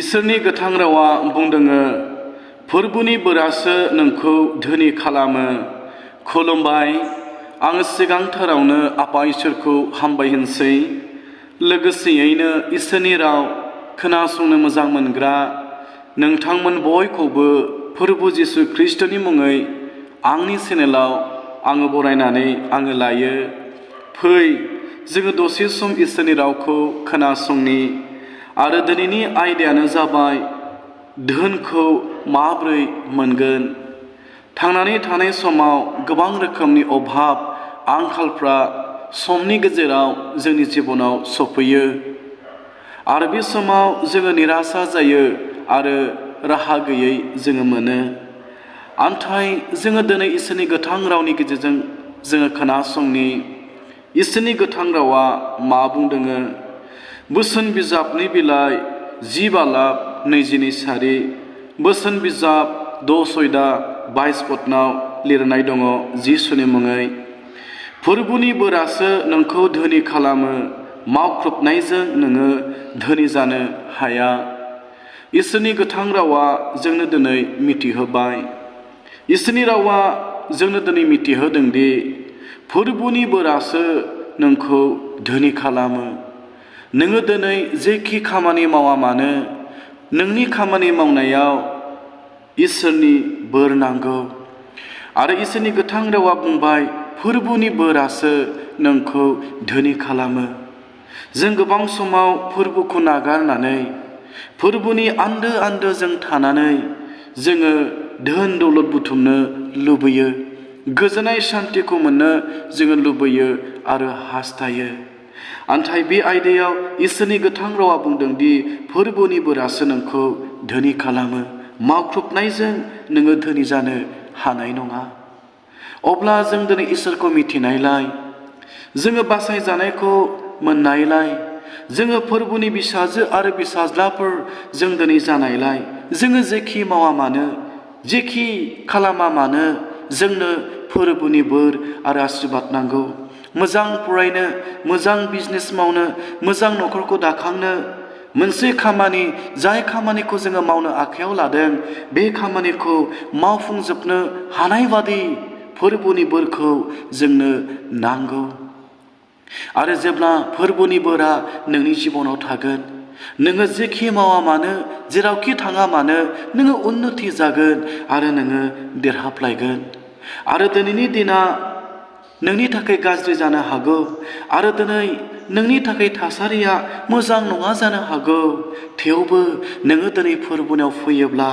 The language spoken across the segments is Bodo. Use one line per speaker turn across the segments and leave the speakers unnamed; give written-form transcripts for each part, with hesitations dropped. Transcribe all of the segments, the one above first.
इसोरनि गोथां रावा बुंदोङो फोरबोनि बोरासो नोंखौ धोनि खालामो। खुलुमबाय। आङो सिगांथारावनो आफा इसोरखौ हामबाय होनसै। लोगोसेयैनो इसोरनि राव खोनासंनो मोजां मोनग्रा नोंथांमोन बयखौबो फोरबो जिसु ख्रीष्टनि मुङै आंनि चेनेलाव आङो बरायनानै आङो लायो। फै जोङो दसे सम इसोरनि रावखौ खोनासंनि आरो दिनैनि आयदायानो जाबाय धोनखौ माब्रै मोनगोन। थांनानै थानाय समाव गोबां रोखोमनि अभाब आंखालफ्रा समनि गेजेराव जोंनि जिबनाव सफैयो आरो बे समाव जोङो निराशा जायो आरो राहा गैयै जोङो मोनो। नाथाय जोङो दिनै इसोरनि गोथां रावनि गेजेरजों जोङो खोनासंनि इसोरनि गोथां रावा मा बुंदोङो। बोसोन बिजाबनि बिलाइ 10 बालाब 22 सारि बोसोन बिजाब 6 सयदा 22 पदनाव लिरनाय दङ जिसुनि मुङै। फोरबोनि बोरासो नोंखौ धोनि खालामो, मावख्रुबनायजों नोङो धोनि जानो हाया। इसोरनि गोथां रावा जोंनो दिनै मिथिहोबाय। इसोरनि रावा जोंनो दिनै मिथिहोदोंदि फोरबोनि बोरासो नोंखौ धोनि खालामो। नोङो दिनै जेखि खामानि मावा मानो नोंनि खामानि मावनायाव इसोरनि बोर नांगौ आरो इसोरनि गोथां रावा बुंबाय फोरबोनि बोरासो नोंखौ धोनि खालामो। जों गोबां समाव फोरबोखौ नागारनानै फोरबोनि आन्दो आन्दो जों थानानै जोङो धोन दौलत बुथुमनो लुबैयो, गोजोननाय सान्थिखौ मोननो जोङो लुबैयो आरो हास्थायो। नाथाय बे आयदायाव इसोरनि गोथां रावा बुंदोंदि फोरबोनि बोरासो नोंखौ धोनि खालामो, मावख्रुबनायजों नोङो धोनि जानो हानाय नङा। अब्ला जों दिनै इसोरखौ मिथिनायलाय, जोङो बासायजानायखौ मोननायलाय, जोङो फोरबोनि बिसाजो आरो बिसाज्लाफोर जों दिनै जानायलाय, जोङो जेखि मावा मानो जेखि खालामा मानो जोंनो फोरबोनि बोर आरो आशीर्बाद नांगौ। मोजां फरायनो, मोजां बिजनेस मावनो, मोजां न'खरखौ दाखांनो, मोनसे खामानि जाय खामानिखौ जोङो मावनो आखायाव लादों बे खामानिखौ मावफुंजोबनो हानाय बादि फोरबोनि बोरखौ जोंनो नांगौ। आरो जेब्ला फोरबोनि बोरा नोंनि जिबनाव थागोन, नोङो जेखि मावा मानो जेरावखि थाङा मानो नोङो उन्नति जागोन आरो नोङो देरहाफ्लायगोन। आरो दिनैनि दिना नोंनि थाखाय गाज्रि जानो हागौ आरो दिनै नोंनि थाखाय थासारिया मोजां नङा जानो हागौ। थेवबो नोङो दिनै फोरबोनाव फैयोब्ला,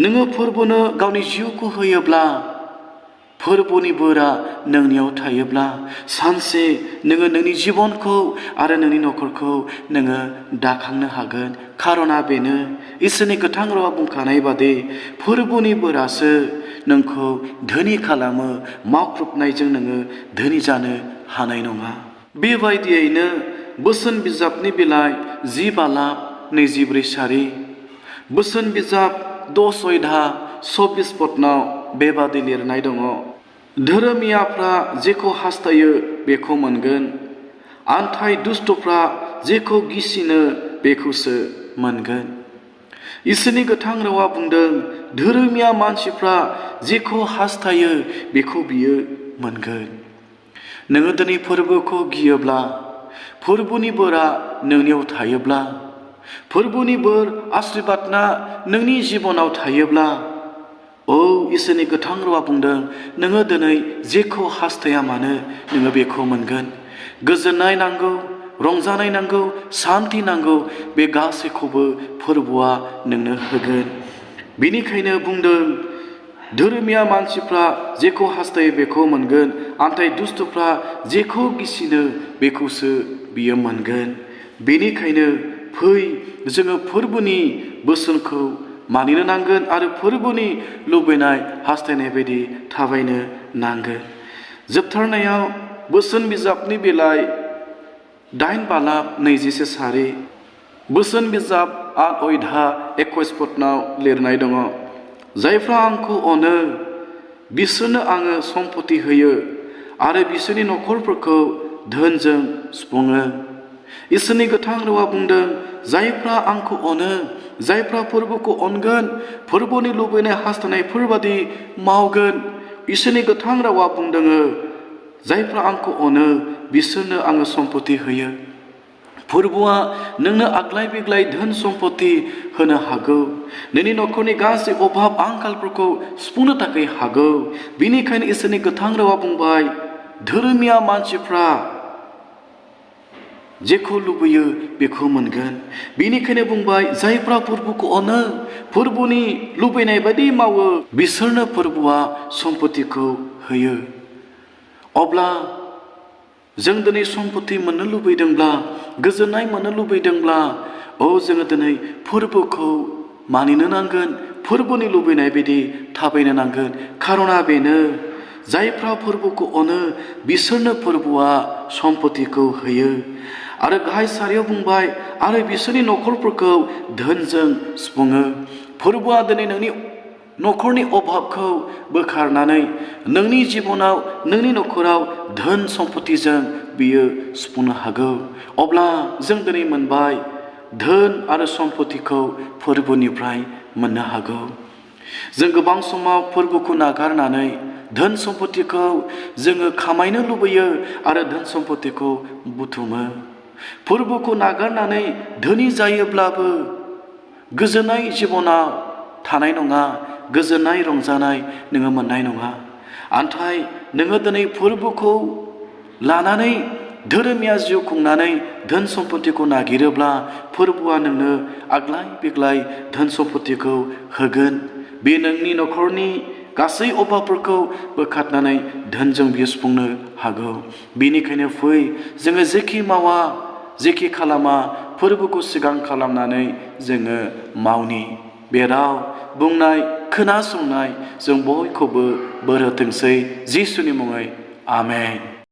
नोङो फोरबोनो गावनि जिउखौ होयोब्ला, फोरबोनि बोरा नोंनियाव थायोब्ला सानसे नोङो नोंनि जिबनखौ आरो नोंनि न'खरखौ नोङो दाखांनो हागोन। खारना बेनो इसोरनि गोथां रावा बुंखानाय बादि फोरबोनि बोरासो नोंखौ धोनि खालामो, मावख्रुबनायजों नोङो धोनि जानो हानाय नङा। बेबायदियैनो बोसोन बिजाबनि बिलाइ 10 बालाब 24 सारि बोसोन बिजाब 6 सयदा 24 पदनाव बेबादि लिरनाय दङ। धोरोमियाफ्रा जेखौ हास्थायो बेखौ मोनगोन, नाथाय दुष्टफ्रा जेखौ गिसिनो बेखौसो मोनगोन। इसोरनि गोथां रावा बुंदों धोरोमिया मानसिफ्रा जेखौ हास्थायो बेखौ बियो मोनगोन। नोङो दिनै फोरबोखौ गियोब्ला, फोरबोनि बोरा नोंनियाव थायोब्ला, फोरबोनि बोर आशीर्बादना नोंनि जिबनाव थायोब्ला, इसोरनि गोथां रावा बुंदों नोङो दिनै जेखौ हास्थाया मानो नोङो बेखौ मोनगोन। गोजोननाय नांगौ, रंजानाय नांगौ, सान्थि नांगौ, बे गासैखौबो फोरबोआ नोंनो होगोन। बेनिखायनो बुंदों धोरोमिया मानसिफ्रा जेखौ हास्थायो बेखौ मोनगोन, नाथाय दुष्टफ्रा जेखौ गिसिनो बेखौसो बियो मोनगोन। बेनिखायनो फै जोङो फोरबोनि बोसोनखौ मानिनो नांगोन आरो फोरबोनि लुबैनाय हास्थायनाय बायदि थाबायनो नांगोन। जोबथारनायाव बोसोन बिजाबनि बिलाइ 8 बालाब 21 सारि बोसोन बिजाब 8 अयधा 21 पदनाव लिरनाय दङ। जायफ्रा आंखौ अनो बिसोरनो आङो सम्पति होयो आरो बिसोरनि न'खरफोरखौ धोनजों सुफुङो। इसोरनि गोथां रावा बुंदों, जायफ्रा आंखौ अनो, जायफ्रा फोरबोखौ अनगोन, फोरबोनि लुबैनाय हास्थायनायफोरबादि मावगोन। इसोरनि गोथां रावा बुंदों, जायफ्रा आंखौ अनो बिसोरनो आङो सम्पति होयो। फोरबोआ नोंनो आग्लाय बिग्लाय धोन सम्पति होनो हागौ, नोंनि न'खरनि गासै अभाब आंखालफोरखौ सुफुंनो थाखाय हागौ। बिनिखायनो इसोरनि गोथां रावा बुंबाय, धोरोमिया मानसिफ्रा जेखौ लुबैयो बेखौ मोनगोन। बिनिखायनो बुंबाय, जायफ्रा फोरबोखौ अनो, फोरबोनि लुबैनाय बायदि मावो, बिसोरनो फोरबोआ सम्पतिखौ होयो। अब्ला जों दिनै सम्पति मोननो लुबैदोंब्ला, गोजोननाय मोननो लुबैदोंब्ला, जोङो दिनै फोरबोखौ मानिनो नांगोन, फोरबोनि लुबैनाय बायदि थाबायनो नांगोन। खारना बेनो, जायफ्रा फोरबोखौ अनो बिसोरनो फोरबोआ सम्पतिखौ होयो। आरो गाहाय सारियाव बुंबाय, आरो बिसोरनि न'खरफोरखौ धोनजों सुफुङो। फोरबोआ दिनै नोंनि न'खरनि अभाबखौ बोखारनानै नोंनि जिबनाव, नोंनि न'खराव धोन सम्पतिजों बियो सुफुंनो हागौ। अब्ला जों दिनै मोनबाय, धोन आरो सम्पतिखौ फोरबोनिफ्राय मोननो हागौ। जों गोबां समाव फोरबोखौ नागारनानै धोन सम्पतिखौ जोङो खामायनो लुबैयो आरो धोन सम्पतिखौ बुथुमो। फोरबोखौ नागारनानै धोनि जायोब्लाबो गोजोननाय जिबनाव थानाय नङा, गोजोननाय रंजानाय नोङो मोननाय नङा। नाथाय नोङो दिनै फोरबोखौ लानानै धोरोमिया जिउ खुंनानै धोन सम्पतिखौ नागिरोब्ला, फोरबोआ नोंनो आग्लाय बिग्लाय धोन सम्पतिखौ होगोन। बे नोंनि न'खरनि गासै अभाबफोरखौ बोखारनानै धोनजों बियो सुफुंनो हागौ। बेनिखायनो फै, जोङो जेखि मावा, जेखि खालामा, फोरबोखौ सिगां खालामनानै जोङो मावनि। बे राव बुंनाय, खोनासंनाय जों बयखौबो बोर होथोंसै, जिसुनि मुङै आमेन।